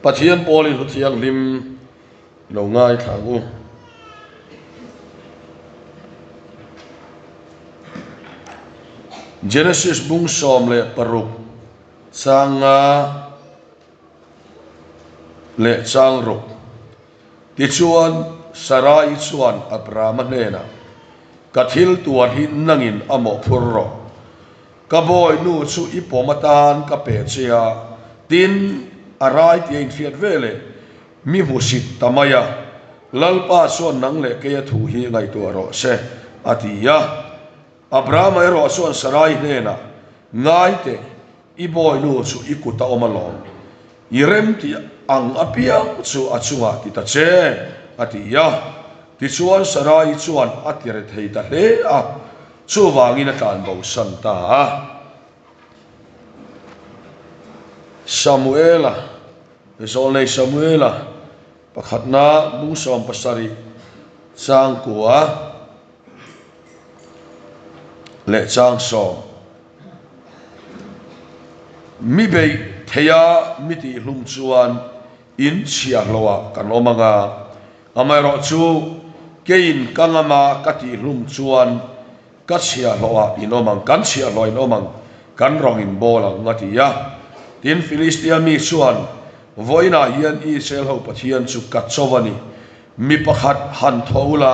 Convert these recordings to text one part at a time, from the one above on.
Pathian pawlin hlu thianghlim i lo ngaithla ang u. Genesis bung 16 changa leh chang ruk. Tichuan, Sarai chuan Abrama hnenah, Ka thil tuar hi nangin a mawhphur rawh. Ka bawihnu chu i pawm atan ka pe che a, tin, a rai tia inhriat ve leh mi hmusit ta mai a, Lalpa chuan nang leh keia thu hi ngaihtuah rawh se, a ti a. Abrahama erawh chuan Sarai hnenah, Ngai teh, i bawihnu chu i kut a awm alawm, i rem tih ang apiang chu a chungah ti ta che, a ti a. Tichuan Sarai chuan a ti rethei ta hle a. Chuvangin a tlan bosan ta a. Samuela, Zawlnei Samuela, pakhatna bung 70 chang kua leh chang sawm. Mi beih theia mi tihhlum chuan in chhiahloah kan awm ang a. Amaherawhchu, keiin ka ngama ka tihhlum chuan ka chhiahhlawhah in awm ang, kan chhiahhlawh in awm ang, kan rawng in bawl ang, a ti a. Tin, Filistia mi chuan, Vawiinah hian Israel ho Pathian chu ka cho a ni, mi pakhat han tho ula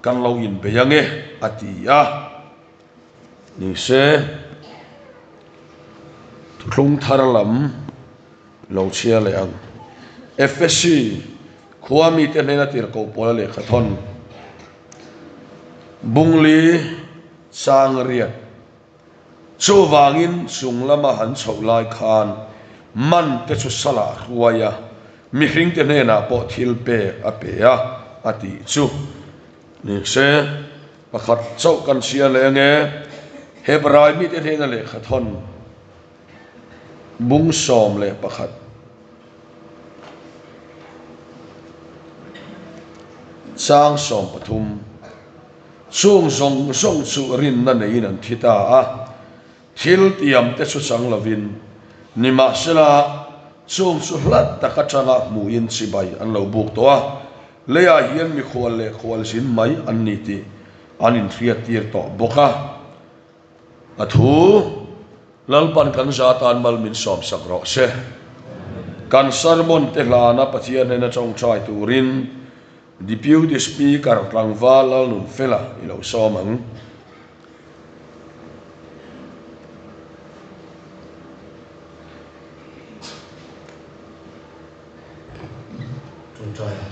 kan lo inbei ang e, a ti a. Ni se, thuthlung thar lam lo chhia leh ang. Efesi khua mite hnena tirhkoh pawla lehkha thawn Bungli chang riat chuvangin chung lama han chhoh lai khan man te chu salah hruai a, mihring te hnenah pawh thil pek a pe a, a tih chu ni se. Pakhat chauh kan hria leh ange, Hebrai mite hnena lehkha thawn bung 11 chang 13, Chung zawng zawng chu rinna neiin an thi ta a, thil tiam te chu chang lovin, nimahsela chung chu hlat tak atanga hmuhin chibai an lo buk tawh a, Leiah hian mikhual leh khualzin mai an ni tih an inhriattir tawh bawk a. A thu Lalpan kan za tan mal min sawmsak rawh se. Kan sermon te hlana Pathian hnena tawngtai turin Deputy Speaker Tlangval Lalnunfela i lo sawm ang. Ṭawngṭai a.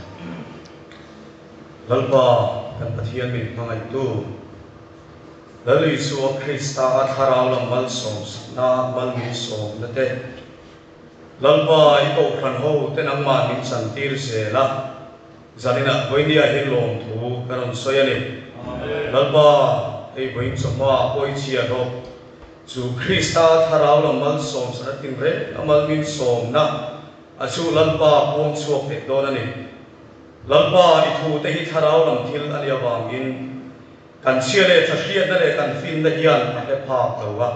Lalpa kan Pathian min hmangaihtu, Lal Isua Krista a thlarau lam malsawmsakna mal min sawmna te, Lalpa i kohhran ho te nangmah min chantir zel a, zaninah vawinia hian lawmthu ka rawn sawi a ni. Lalpa hei vawiin chawhma pawh i chhiat rawh. Chu Krista thlarau lam malsawmsakna tinreng a mal min sawmna a chu Lalpa puang chhuak theih dawn a ni. Lalpa i thu te hi thlarau lam thil a nih avangin kan chhia leh tha hriatna leh kan finna hian a hre phak lo a.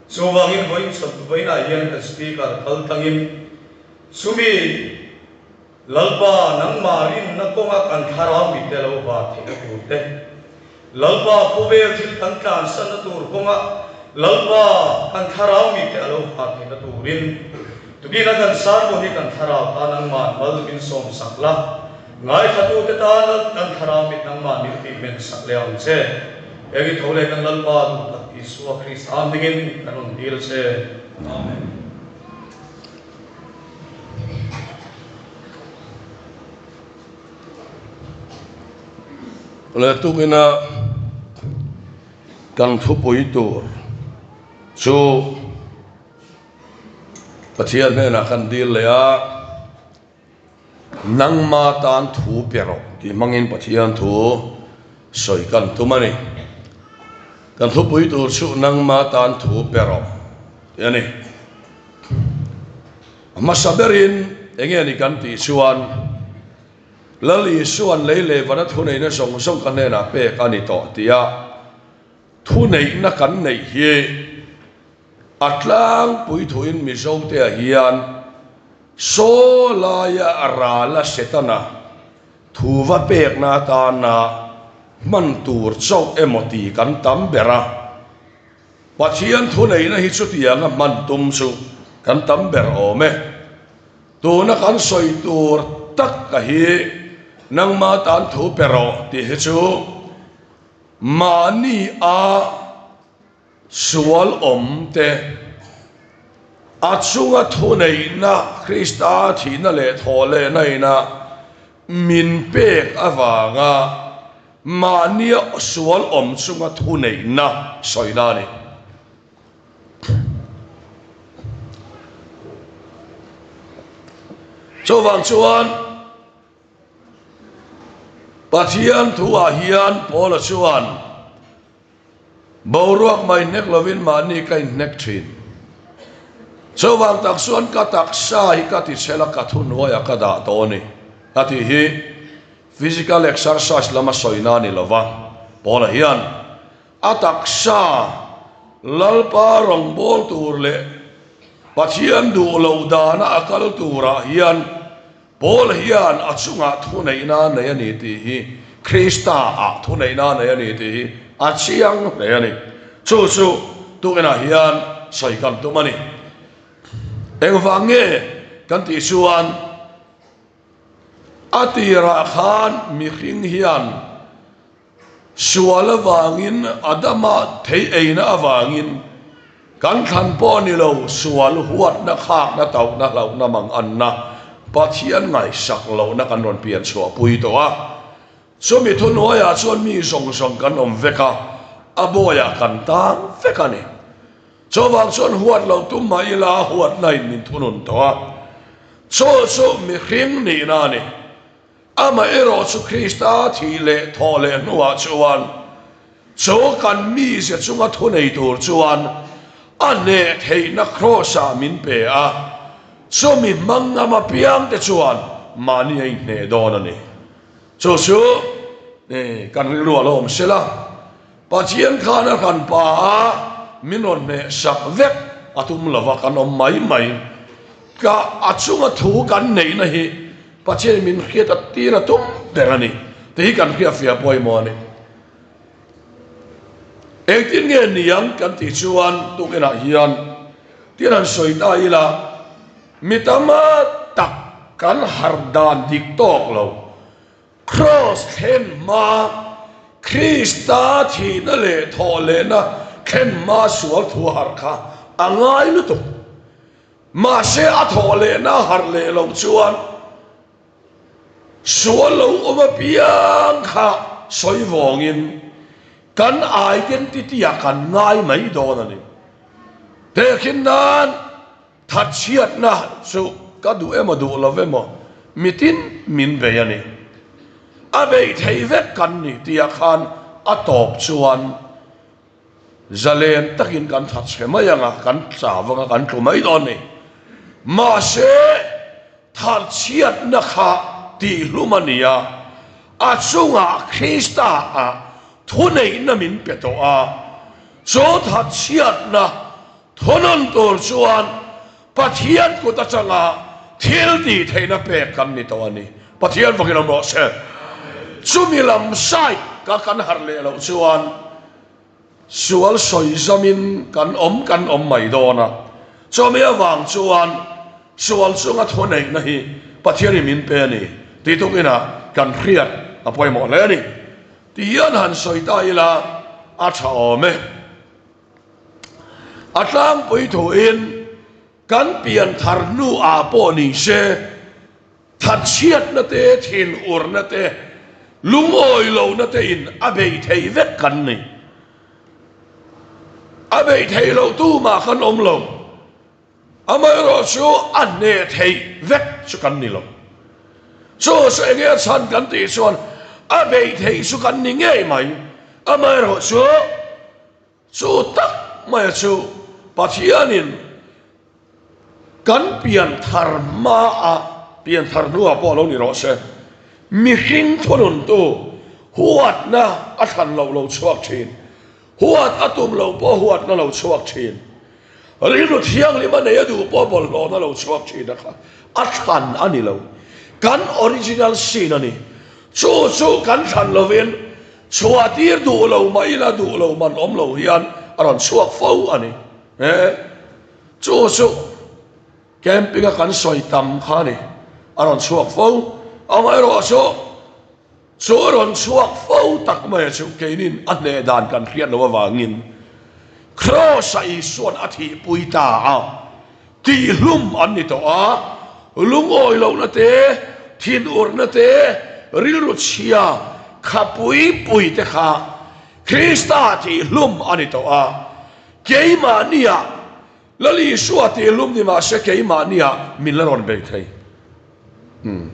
Chuvangin vawiin vawiinah hian kan Speaker kal tlangin chumi Lalpa, nangmah rinna kawnga kan thlarau mite lo var theihna tur te, Lalpa, khawvel thil kan tlansanna tur kawnga Lalpa, kan thlarau mite a lo var theihna turin, tukina kan sermon hi kan thlarau tan nangmah mal min sawmsak la, ngaithlatute tan kan thlarau mit nangmah min tihmensak leh ang che. Heng i tho leh kan Lalpa duh tak Isua Krista hmingin kan rawn dil che. Amen. Le tukina kan thupui tur chu Pathian hnenah kan dil leh a, nangma tan thu pe rawh tih hmangin Pathian thu sawi kan tum a ni. Kan thupui tur chu nangma tan thu pe rawh tih a ni. A hmasa berin eng nge ni kan tih chuan Lal Isua'n lei leh vana thuneihna zawng zawng ka hnenah pek a ni tawh tia thuneihna kan neih hi a tlangpui thuin Mizotea hian. Saw laia rala Setana thu va pekna atana hman tur chauh emaw ti kan tam ber a. Pathian thuneihna hi chutianga hman tum chu kan tam ber awm e. Tuna kan sawi tur tak ka hi nangma tan thu pe rawh tih hi chu mahni a Sual awm te, a chunga thuneihna Krista thihna leh thawhlehna ina min pek avanga mahnia sual awm chunga thuneihna sawina a ni. Chuvang chuan Pathian thuah hian Paula chuan, Boruak mai hnek lovin mahni ka inhnek thin. Chuvang tak chuan ka taksa hi ka tichhel a, ka thuhnuaiah ka dah tawh a ni, a tih hi physical exercise lama sawina a ni lova, Paula hian a taksa Lalpa rawngbâwl tur leh Pathian duh loh dana a kal turah hian Paul hian a chungah thuneihna a nei a ni tih hi Krista-ah thuneihna a nei a ni tih hi a chiang hle a ni. Chu chu tukinah hian sawi kan tum a ni. Engvang nge kan tih chuan a tirah khan mihring hian Sual avangin, Adama thei eina avangin kan thlan pawh ni lo, sual huatna, khakna, tauhna, hlauhna, manganna, Pathian ngaihsak lohna kan rawn pian chhuahpui tawh a. Chumi thuhnuaiah chuan mi zawng zawng kan awm vek a, a bawiah kan tang vek a ni. Chuvang chuan huat lo tum mah ila huatna in min thunun tawh a, chu chu mihring nihna a ni. Amaherawh chu Krista thih leh thawh leh hnuah chuan chu kan mizia chunga thunei tur chuan a hneh theihna Kraws-ah min pe a, chumi hmang ngam apiangte chuan mahni a inhneh dawn a ni. Chu chu kan rilru a lo awm sela, Pathian khan a hran pa a min rawn hneh sak vek a tum lova kan awm mai mai. Ka a chunga thu kan neihna hi Pathian min hriat a tir a tum ber a ni tih hi kan hriatfiah pawimawh a ni. Engtin nge niang kan tih chuan tukinah hian thil han sawi ta ila mi tam tak kan harh dan dik tawk lo. Kraws thlen hma, Krista thihna leh thawhlehna thlen hma sual thu harh kha a ngai lutuk. Mahse a thawhlehna harh leh loh chuan sual lo awm apiang kha sawi vawngin kan identity ah kan ngai mai dawn a ni. Tehkhin nan Thatchhiatna chu ka duh emaw duh lo emaw mitin min bei a ni. A bei thei vek kan ni tihah khan a tawp chuan zalen takin kan thatchhe mai ang a, kan tla vang a, kan tlu mai dawn a ni. Mahse, thatchhiatna kha tihhlum a ni a, a chungah Krista-ah thuneihna min pe tawh a, chu thatchhiatna Thunawn tur chuan Pathian kut atanga thil tih theihna pek kan ni tawh a ni. Pathian vakin awm rawh se. Chumi lam side ka kan harh leh loh chuan sual sawi zamin kan awm kan awm mai dawn a. Chumi avang chuan sual chunga thuneihna hi Pathianin min pe a ni tih tukinah kan hriat a pawimawh hle a ni. Tihian han sawi ta ila a tha awm e. A tlangpui thuin kan pian thar hnuah pawh ni se, thatchhiatna te, thinurna te, lungawi lohna te in a beih theih vek kan ni. A beih theih loh tumah kan awm lo. Amaherawhchu a hneh theih vek chu kan ni lo. Chu chu enge a chhan kan tih chuan a beih theih chu kan ni ngei mai. Amaherawhchu chu tak maia chu Pathianin kan pian thar hmaah, pian thar hnuah pawh lo ni rawh se, mihring thununtu huatna a thlan loh lo chhuak thin, huat a tum loh pawh huatna lo chhuak thin. Rilru thianghlim a nei a duh pawh bawlhhlawhna lo chhuak thin a kha a thlan a ni lo. Kan original sin a ni. Chu chu kan thlan lovin chhuah tir duh lo mah ila duh lo man awm lo hian a rawn chhuak fo a ni. He chu chu camping a kan sawi tam kha a ni. A rawn chhuak fo. Amaherawhchu Chu a rawn chhuak fo tak mai a chu keinin a hneh dan kan hriat loh avangin Kraws-a Isua'n a thihpui ta a, tihhlum an ni tawh a, lungawi lohna te, thinurna te, rilru chhia kha pui pui te kha Krista tihhlum a ni tawh a, keimahniah Lal Isua tihhlum ni mah se keimahniah min la rawn bei thei. Umm.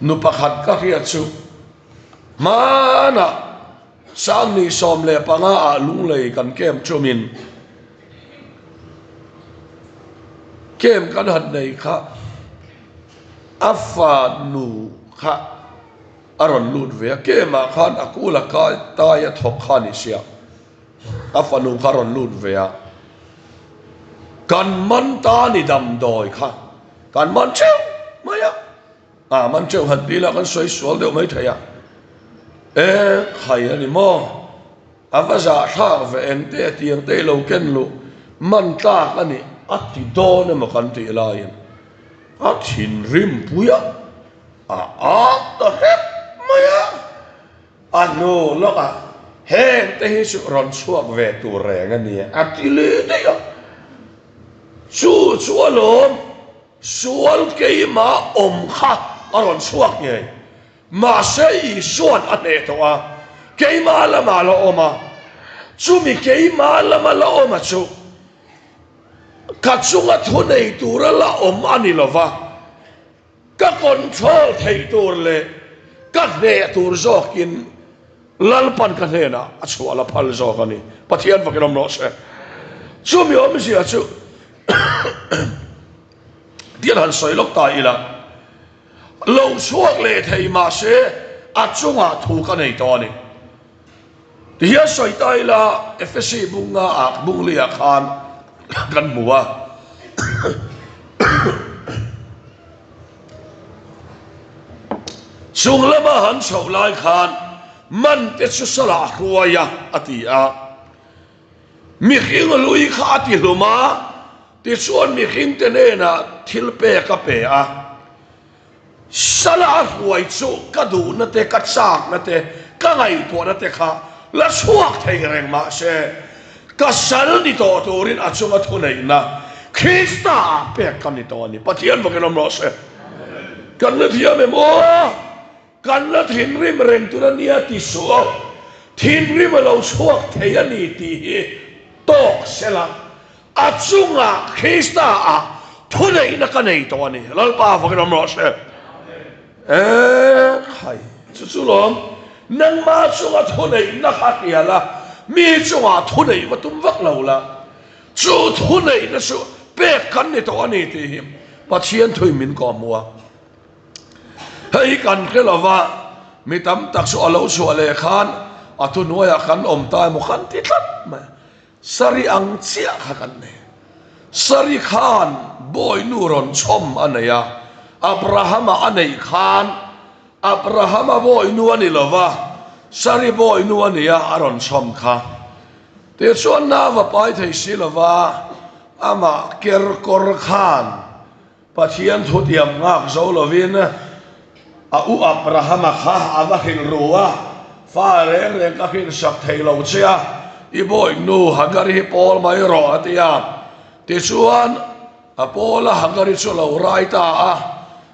Nu pakhat ka hriat chu hmanah Sangni 15 ah Lunglei kan camp chumin camp kan han nei kha a fa nu kha a rawn lut ve a, camp ah khan a kul a kai tai a thawk kha a ni sia. A fanu kha rawn lut ve a, kan man ta ni damdawi kha kan man theuh mai a, ah man theuh han ti ila kan sawi sual deuh mai thei a, e khai a ni maw, a va zahthlak ve eng te tiang te ilo ken luh man tlak a ni a ti dawn emaw kan tih laiin a thinrim pui a, a ap ta hrep mai a. A hnu lawkah heng te hi chu rawn chhuak ve tur reng a ni a ti leh daih a. Chu chu alawm sual keimah awm kha a rawn chhuak ngei. Mahse Isua'n a hneh tawh a, keimah lamah la awm a. Chumi keimah lama la awm a chu ka chunga thunei tura la awm a ni lova. Ka control theih tur leh ka hneh tur zawkin Lalpan ka hnenah a chhuah la phal zawk a ni. Pathian fakin awm rawh se. Chumi awmzia chu tian han sawi lawk ta ila, lo chhuak leh thei mahse a chungah thu ka nei tawh a ni. Tihian sawi ta ila, Efesi bunga ah bungli ah khan kan hmu a. Chung lama han chhoh lai khan man te chu salah a hruai a, a ti a. Mihring lui kha a ti hlum a, tichuan mihring te hnenah thil pek a pe a. Sala a hruai chu ka duhna te, ka chakna te, ka ngaihtuahna te kha la chhuak thei reng mah se, ka sal ni tawh turin a chunga thuneihna Krista ah pek ka ni tawh a ni. Pathian vakin awm rawh se. Kan la thiam em aw? Kan la thinrim reng tur a nia ti suh aw. Thinrim a lo chhuak thei a ni tih hi tawk sela. A chungah Krista ah thuneihna ka nei tawh a ni. Lalpa fakin awm rawh se. E khai, chu chu lawm, nangma chunga thuneihna kha hria la, mi chungah thuneih va tum vak lo la, chu thuneihna chu pek kan ni tawh a ni tih hi Pathian thuin min kawhhmuh a. Hei hi kan hre lo va, mi tam tak chu a lo chhuah leh khan a thuhnuaiah kan awm ta emaw kan ti tlat mai a. Sari ang chiah kha kan nei. Sari khan bawinu rawn chhawm a nei a, Abrahama a neih khan Abrahama bawinu a ni lo va, Sari bawinu a nia a rawn chhawm kha. Tichuan nau a pai thei si lo va, amah ker kawr khan Pathian thutiam nghak zo lovin a u Abrahama kha a va hrilh ru a, Fa reng reng ka hrinsak thei lo che a, i bawihnu Hagari hi pawl mai rawh a ti a. Tichuan, a pawla Hagari chu a lo rai ta a,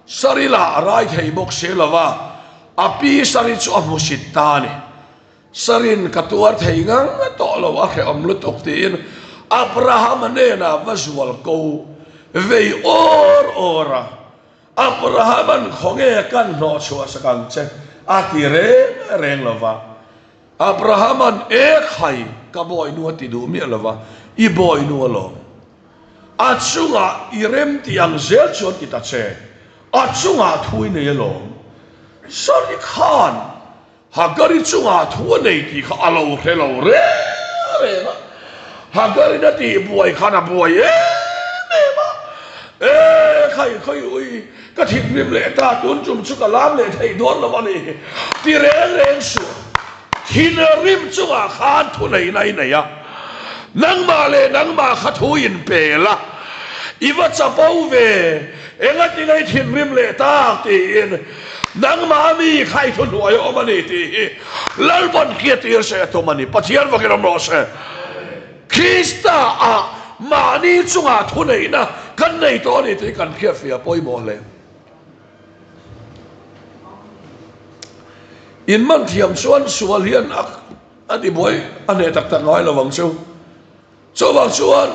Sari lah a rai thei bawk si lo va, a pi Sari chu a hmusit ta a ni. Sarin ka tuar thei ngang tawh lo a hrehawm lutuk tiin Abrahama hnenah va zual ko vei awr awr a. Abrahama'n khawnge kan hnawh chhuah sak ang che a ti reng reng lo va. Abrahama'n e khai ka bawihnu a ti duh miah lo va, i bawihnu alawm. A chungah i rem tih ang zel chuan ti ta che, a chungah thu i nei alawm. Sari khan Hagari chungah thu a nei tih kha a lo hre lo reng reng a. Hagarin a tih buai khan a buai em em a, E khai khawi ui, ka thinrim leh ta, tun tum chu ka lam leh thei dawn lo a ni, ti reng reng suh. Thinrim chungah khan thu neihna i nei a, nangmah leh nangmah kha thu in pel a, i va chapo ve, engati nge i thinrim leh tak tiin nangmah a mi kha i thuhnuai a awm a ni tih hi Lalpawn hriattir se a tum a ni. Pathian vakin awm rawh se. Krista ah mahni chungah thu neihna kan nei tawh a ni tih hi kan hriatfiah pawimawh hle. In man thiam chuan sual hian a ti buai a hneh tak tak ngai lo ang chu. Chuvang chuan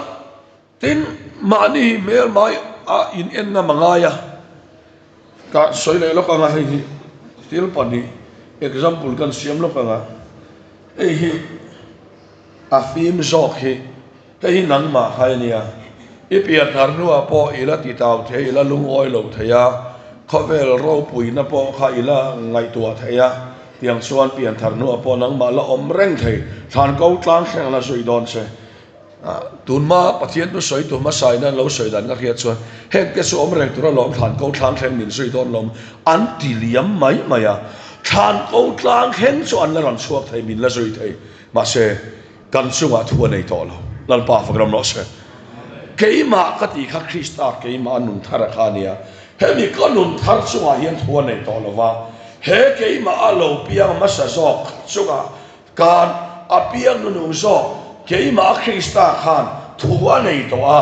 tin mahni hmel mai a in en ngam a ngai a, ka sawi leh lawk ang a hei hi thil pahnih example kan siam lawk ang a, hei hi a fim zawk hi. Hei hi nangmah khai a nia. I pian thar hnuah pawh i la ti tau thei, i la lungawi lo thei a, khawvel ropuina pawh kha i la ngaihtuah thei a, tiang chuan pian thar hnuah pawh nangmah la awm reng thei, thlan ko tlang thleng la zui dawn che. Tunhma Pathian chu sawi tu hmasa in an lo sawi dan ka hriat chuan heng te chu awm reng tur alawm thlan ko tlang thleng min zui dawn lawm an ti liam mai mai a, thlan ko tlang thleng chu an la rawn chhuak thei min la zui thei mahse Kan chungah thu a nei tawh lo. Lalpa fak ram rawh se. Keimah ka tih kha Krista keimah a nun thar a kha a nia. Hemi ka nun thar chungah hian thu a nei tawh lo va. He keimah a lo piang hmasa zawk chungah khan a piang nunung zawk keimah a Krista khan thu a nei tawh a.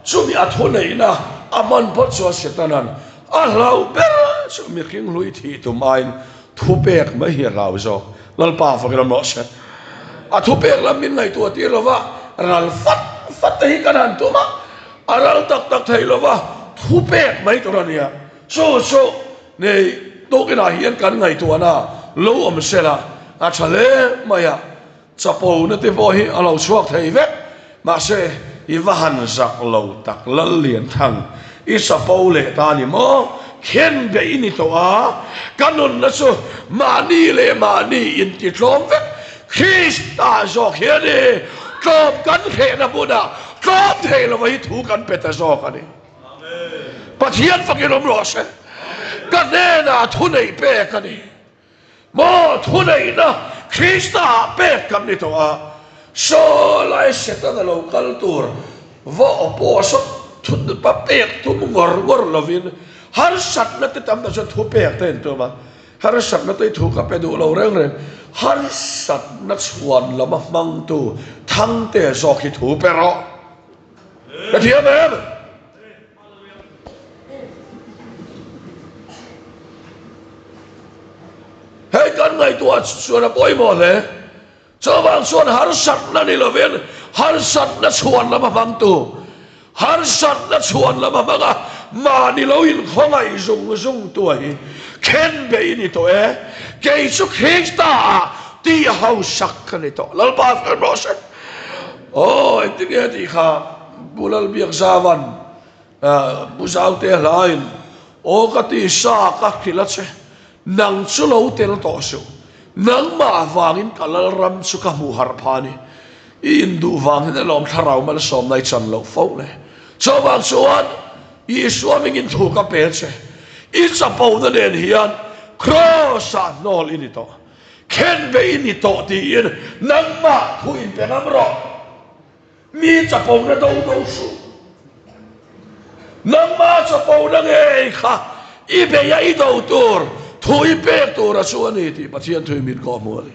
Chumi a thu neihna a hman phawt chuan Setana'n a hlau ber chu mihring hlui thih tum aiin thu pek mai hi a hlau zawk. Lalpa fak ram rawh se. A thupek lam min ngaihtuah tir lo va, ral fat fat te hi kan han tum a, a ral tak tak thei lo va, thupek mai tur a nia. Chu chu nei tukinah hian kan ngaihtuahna lo awm se la, a tha hle mai a, chapo na te pawh hi a lo chhuak thei vek. Mahse, i va han zak lo tak Lallianthang, i chapo leh ta ni maw? Khen be i ni tawh a, ka nunna chu mahni leh mahni intitlawm vek. Krista zawk hian i tlawm kan hrehna hmunah tlawm thei lova hi thu kan pe ta zawk a ni. Pathian fakin awm rawh se, ka hnenah thu neih pek a ni. Maw thuneihna Krista-ah pek kan ni tawh a, saw lai Setana lo kal tur va oppose a thutpa pek tum ngawr ngawr lovin harsatna te tam tak chuan thu pek te an tum a, harsatna te thu ka pe duh lo reng reng, harsatna chhuan lama hmangtu Thangtea zawk hi thu pe rawh. Ka thiam em? Hei kan ngaihtuah chuan a pawimawh hle. Chuvang chuan harsatna ni lovin harsatna chhuan lama hmangtu, harsatna chhuan lama hmanga mahni lo inkhawngaih zung zung tu a hi khen be i ni tawh e. Kei chu Krista-ah tih hausak ka ni tawh. Lalpa fel rawh se. Aw, engtin nge tih kha Pu Lalbiakzavan Pu Zaute hlain aw ka ti sa ka hrilh a che, nang chu lo tel tawh suh, nangmah vangin ka Lalram chu ka hmuh harh phah a ni, i induh vangin alawm thlarau malsawmna i chan loh fo le. Chuvang chuan Isua mingin thu ka pe che, i chapona nen hian Kraws-ah hnawl i ni tawh. Khen ve i ni tawh tiin nangmah thu in pe ngam rawh. Mi chapona do do suh. Nangmah chapona ngei kha i bei a i do tur thu i pek tur a chu a ni tih Pathian thu in min kawh hmu a ni.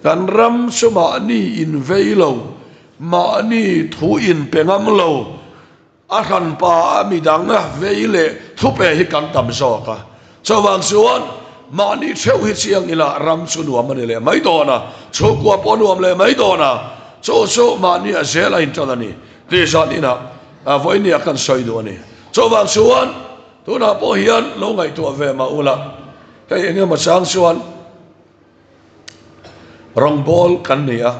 Kan ram chu mahni in vei lo, mahni thu in pe ngam lo. A hranpa a midang vei leh thupe hi kan tam zawk a, chuvang chuan mahni theuh hi chiang ila ram chu nuam a ni leh mai dawn a, chhungkua pawh nuam leh mai dawn a, chu chu mahni a zel a intan a ni tih zan inah vawinia kan sawi duh a ni. Chuvang chuan tunah pawh hian lo ngaihtuah ve mah ula, hei engemaw chang chuan Rawngbawl kan ni a,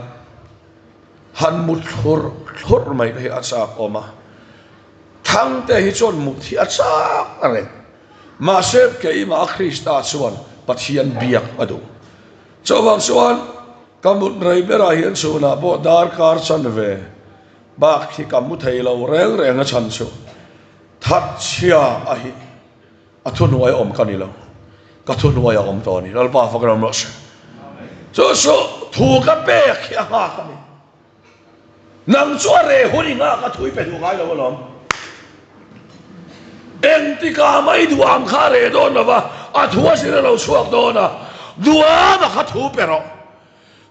han mut thlur thlur mai te hi a chak awm a, Thangte hi chuan mut hi a chak reng, mahse keimah Krista chuan Pathian biak a duh. Chuvang chuan. Ka mut rei berah hian chhunah pawh darkar chanve bak hi ka mu thei lo reng reng a chhan chu thatchhia a hi a thuhnuai awm ka ni lo, ka thuhnuai a awm tawh a ni. Lalpa fak ram rawh se. Chu chu thu ka pek hi a nghak a ni. Nang chu a reh hun i nghak a thu i pe duh ngai lo alawm. Engtikah mai duham kha a reh dawn lo va, a thu a zir a lo chhuak dawn a, duham a kha thu pe rawh.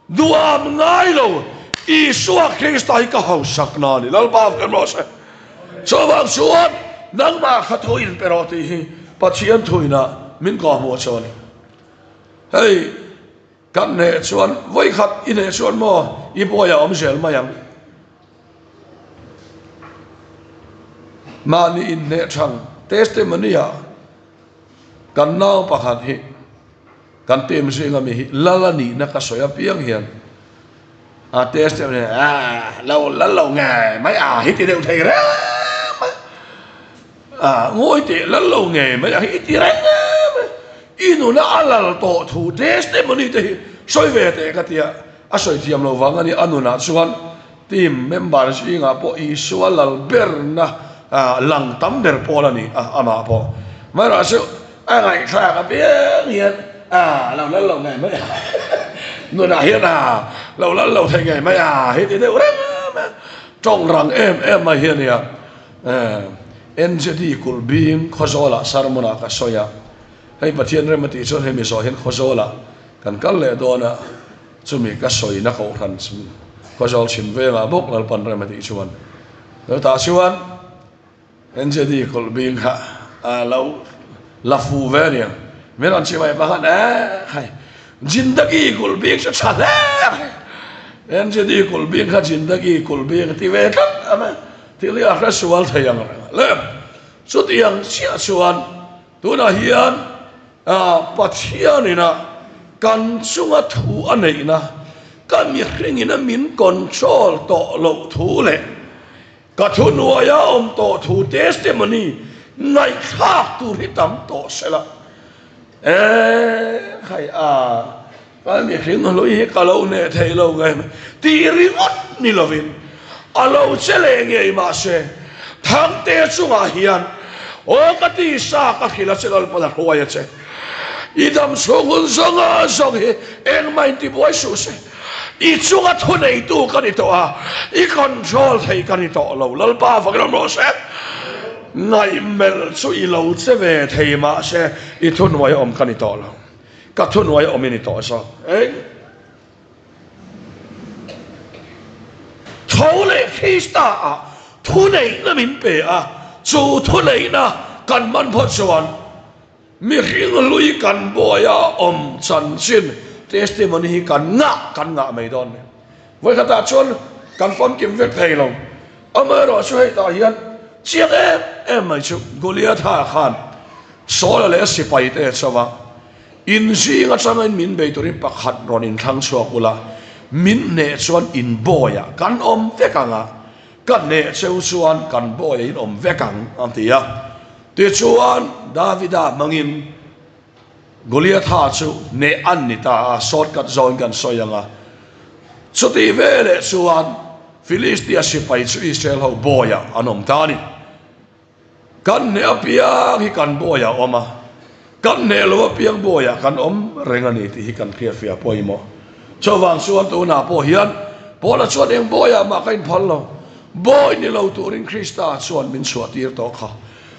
Duham ngai lo, Isua Krista hi ka hausakna a ni. Lalpa fak rawh se. Chuvang chuan nangmah kha thu in pe rawh tih hi Pathian thuinah min kawhhmuh chu a ni. Hei kan hneh chuan vawikhat i hneh chuan maw i buai a awm zel mai ang. Mahni inhneh thang testimony-ah kan nau pakhat hi Kan team zinga mi hi lal a nihna ka sawi apiang hian a testimony a lo lal lo ngei mai a hi ti deuh thei reng mai a ngawi teh lal lo ngei mai a hi ti reng mai i nuna a lal tawh thu testimony te hi sawi ve teh ka tia a sawi thiam lo vang a ni a nunah chuan team member zingah pawh Isua lal berna lang tam ber pawl a ni a amah pawh amaherawhchu A ngaihthlak apiang hian a lo lal lo ngei mai a, nunah hian a lo lal lo thei ngei mai a, hei ti deuh reng a, tawng rang em em mai hi a nia. NZD kulh bing Khawzawlah sermon-ah ka sawi a, hei Pathian rem a tih chuan hemi zawh hian Khawzawlah kan kal leh dawn a, chumi ka sawina kohhran Khawzawl chhim vengah bawk Lalpan rem a tih chuan chutah chuan NJD kulh bing kha a lo la fu ve a niang. Min rawn chimai pah khan eh khai Jindagi kulh bing chu tha hle a ni. NJD kulh bing kha Jindagi kulh bing a ti ve tlat a ni. Thil hi a hre sual thei ang reng a. Le chutiang chiah chuan tunah hian Pathianina kan chunga thu a neihna ka mihringina min control tawh loh thu leh Ka thuhnuaia awm tawh thu testimony ngaihthlak tur hi tam tawh se la. Eeh khai a, ka mihring hlui hi ka lo neh thei lo ngei mai tih ringawt ni lovin a lo che leh ngei mahse Thangte chungah hian aw ka tisa ka hrilh a che Lalpan a hruai a che. I dam chhung hun zawng zawng hi engmah intibuai suh se. I chunga thuneitu ka ni tawh a, i control thei ka ni tawh lo. Lalpa fak ram rawh se. Ngaihmelh chu i lo che ve thei mahse i thuhnuai awm ka ni tawh lo. Ka thuhnuai awm i ni tawh zawk. Eng? Tho leh Krista ah thuneihna min pe a, chu thuneihna kan hman phawt chuan Mihring hlui kan buaia awm chanchin testimony hi kan ngah kan ngah mai dawn ni. Vawikhatah chuan kan famkim vek thei lo. Amaherawh chu hei tah hian chiang em em mai chu Goliatha khan Saula leh a sipai te chauha inzing atangin min bei turin pakhat rawn inthlang chhuak ula, min hneh chuan inbawiah kan awm vek ang a, ka hneh cheu chuan kan bawiah in awm vek ang a ti a. Tichuan, Davida hmangin Goliatha chu hneh an ni ta a, shortcut zawngin kan sawi ang a. Chutih veleh chuan Filistia sipai chu Israel ho bawiah an awm ta a ni. Kan hneh apiang hi kan bawiah a awm a, kan hneh lo apiang bawiah kan awm reng a ni tih hi kan hriatfiah pawimawh. Chuvang chuan tunah pawh hian Paula chuan eng bawiah mah ka inphal lo. Bawi ni lo turin Krista chuan min chhuahtir tawh kha.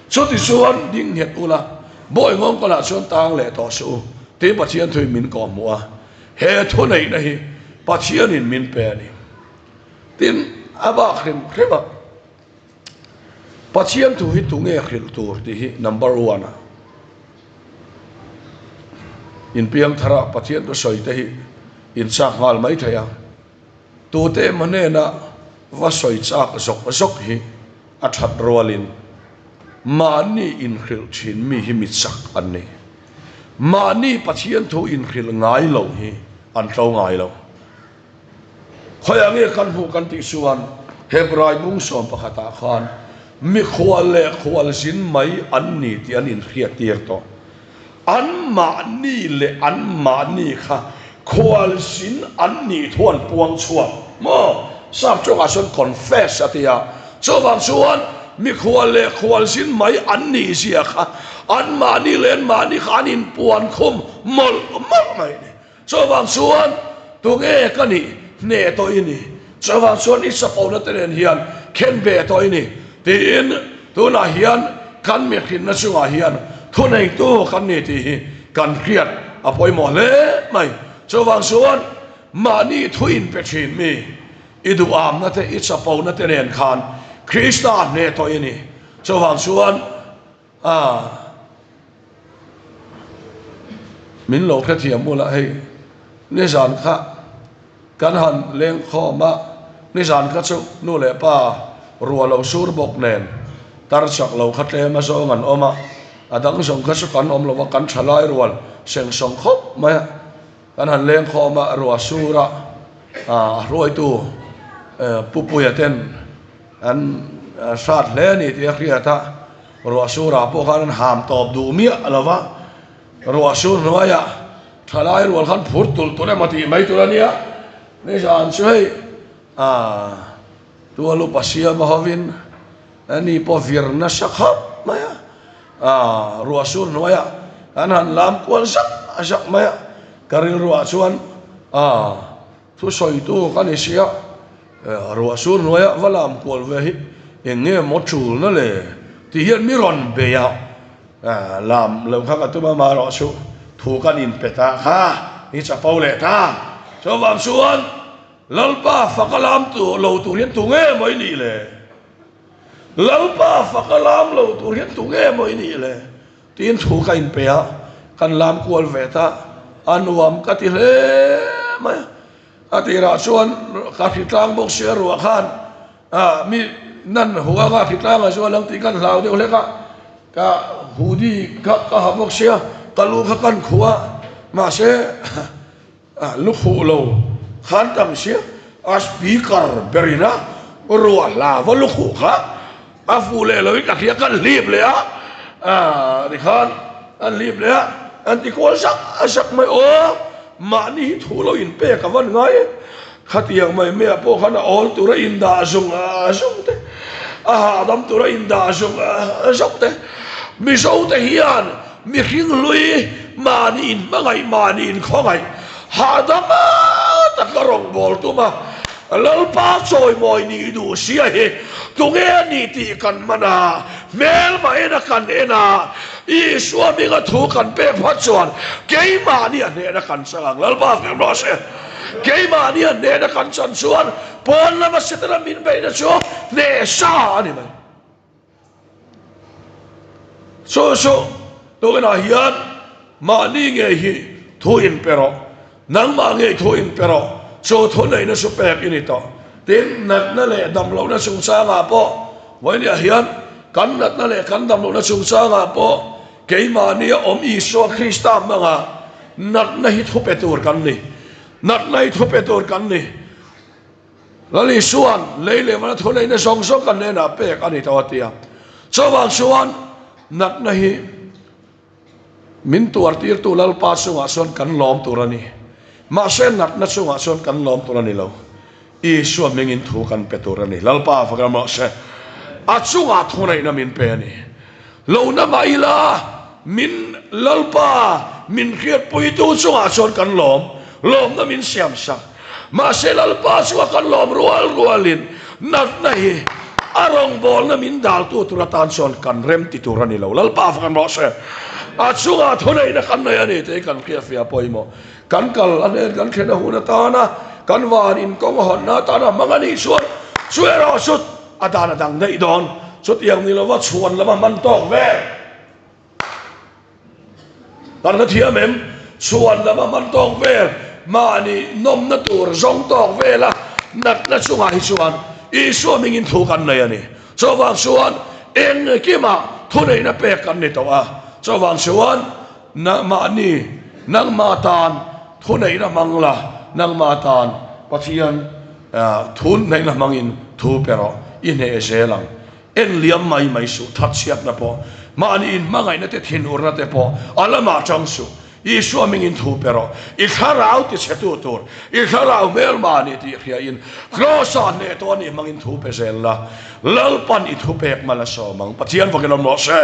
Chuti chuan ding nghet ula, bawi ngawng kalah chuan tang leh tawh suh u, tiin Pathian thuin min kawhhmuh a. He thuneihna hi Pathianin min pe a ni. Tin, a bak hrim hrim a, Pathian thu hi tunge hrilh tur tih hi number one a inpiang thar a, Pathian thu sawi te hi inchak nghal mai thei a. Tute emaw hnena va sawi chak zawk zawk hi a that rualin mahni inhrilh thin mi hi mi chak an ni. Mahni Pathian thu inhrilh ngai lo hi an tlo ngai lo. Khawiah nge kan hmuh kan tih chuan Hebrai bung sawm pakhatah khan mikhual leh khualzin mai an ni tih an inhriattir tawh. Anmahni leh anmahni kha Khualzin an nih thu an puang chhuak maw? Sap tawngah chuan confess a ti a. Chuvang chuan mikhual leh khualzin mai an nih zia kha anmahni leh anmahni kha an inpuan khum mawlh mawlh mai a ni. Chuvang chuan tunge ka nih hneh tawh i ni? Chuvang chuan i chapona te nen hian khen ve tawh i ni tiin tunah hian kan mihrinna chungah hian thuneitu kan ni tih hi kan hriat a pawimawh hle mai. Chuvang chuan mahni thu inpe thin mi i duhamna te i chapona te nen khan Krista hneh tawh i ni. Chuvang chuan A min lo hrethiam ula hei nizan kha kan han leng khawm a, nizan kha chu nu leh pa rua lo sur bawk nen tar chak lo kha tlem a zawng an awm a, a dang zawng kha chu kan awm lo a, kan tha lai rual seng sawng khawp mai a, kan han leng khawm a rua sur a, a hruaitu Pupuia ten An hrat hle a ni tih a hriat a, ruah surah pawh khan an ham tawp duh miah lo va, ruah sur hnuaiah thalai rual khan phur tulh tulh emaw tih mai tur a nia, nizan chu hei aah tual upa siama hovin ani pawh vir nasa khawp mai a, aah ruah sur hnuaiah an han lam kual zak zak mai a, ka rilruah chuan aah Thusawitu ka ni sia, ruah sur hnuaia va lam kual ve hi eng nge maw tulna le tih hian mi rawn bei a, lam lo kha ka tum a marawh chu thu kan inpe ta kha i chapo leh ta. Chuvang chuan Lalpa faka lam lo tur hian tu nge maw i nih le? Lalpa faka lam lo tur hian tu nge maw i nih le? Tiin thu ka inpe a, kan lam kual ve ta, a nuam ka ti hle mai a. A tirah chuan ka hritlang bawk si a ruah khan ah mi nan hu anga hritlang a zual ang tih kan hlau deuh hlek a, ka hoodie kha ka ha bawk sia, ka lu kha kan khuh a, mahse lu khuh lo khan tam sia, a speaker berin a ruah hla va lu khuh kha A fuh leh loin ka hria kan hlip leh a, aah tikhan an hlip leh a, an ti kual zak zak mai aw, mahni hi thu lo in pek a van ngai e, khatiang mai mai ah pawh khan a awl tur a indah zung zung te, a hahdam tur a indah zung zung te, Mizo te hian mihring hlui mahni in hmangaih mahni in khawngaih hahdam taka rawngbâwl tum a, Lalpa chawimawi nih duh sia hi tunge a nih tih kan man a, hmelma ena kan en a, Isua hminga thu kan pek phat chuan keimahni a hnehna kan chang ang. Lalpa hming rawh se. Keimahni a hnehna kan chan chuan pawn lama Setana min beihna chu hneh sa a ni mai. Chu chu tunah hian mahni ngei hi thu in pe rawh, nangmah ngei thu in pe rawh, chu thu neihna chu pek i ni tawh. Tin, natna leh damlohna chungchangah pawh vawinia hian kan natna leh kan damlohna chungchangah pawh keimahnia awm Isua Krista hmanga natna hi thu pe tur kan ni, natna hi thu pe tur kan ni. Lal Isua'n lei leh vana thu neihna zawng zawng kan hnenah pek a ni tawh a ti a. Chuvang chuan natna hi min tuartirtu Lalpa chungah chuan kan lawm tur a ni. Mahse natna chungah chuan kan lawm tur a ni lo. Isua hmingin thu kan pe tur a ni. Lalpa fak ram rawh se. A chungah thu neihna min pe a ni. Lo na mah ila min Lalpa min hriatpuitu chungah chuan kan lawm. Lawmna min siamsak. Mahse Lalpa chu a kan lawm rual rualin natna hi a rawngbawlna min daltu tur atan chuan kan rem ti tur a ni lo. Lalpa fak an rawh se. A chungah thuneihna kan nei a ni tih kan hriatfiah pawimawh. Kan kal a hnen kan thlen a hun atana kan van inkawng a hawnna atana hmang a nih chuan chu erawh chu a dan a dang daih dawn. Chutiang ni lova chhuan lama hman tawk vel. Kan la thiam em? Chhuan lam a hman tawk vel, mahni nawmna tur zawng tawk vela natna chungah hi chuan Isua hmingin thu kan nei a ni. Chuvang chuan engkimah thuneihna pek kan ni tawh a. Chuvang chuan mahni nangmah tan thuneihna hmang la, nangmah tan Pathian thuneihna hmangin thu pe rawh, i hneh zel ang. En liam mai mai suh, thatchhiatna pawh, mahni inhmangaihna te thinurna te pawh a lamah chang suh. Isua hmingin thu pe rawh. I thlarau tichhetu tur, i thlarau hmelma a ni tih hriain Kraws-ah hneh tawh a nih hmangin thu pe zel la. Lalpan i thupek mal a sawm ang. Pathian fakin awm rawh se.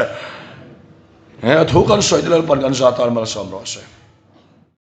He thu kan sawi te Lalpan kan za tan mal a sawm rawh se.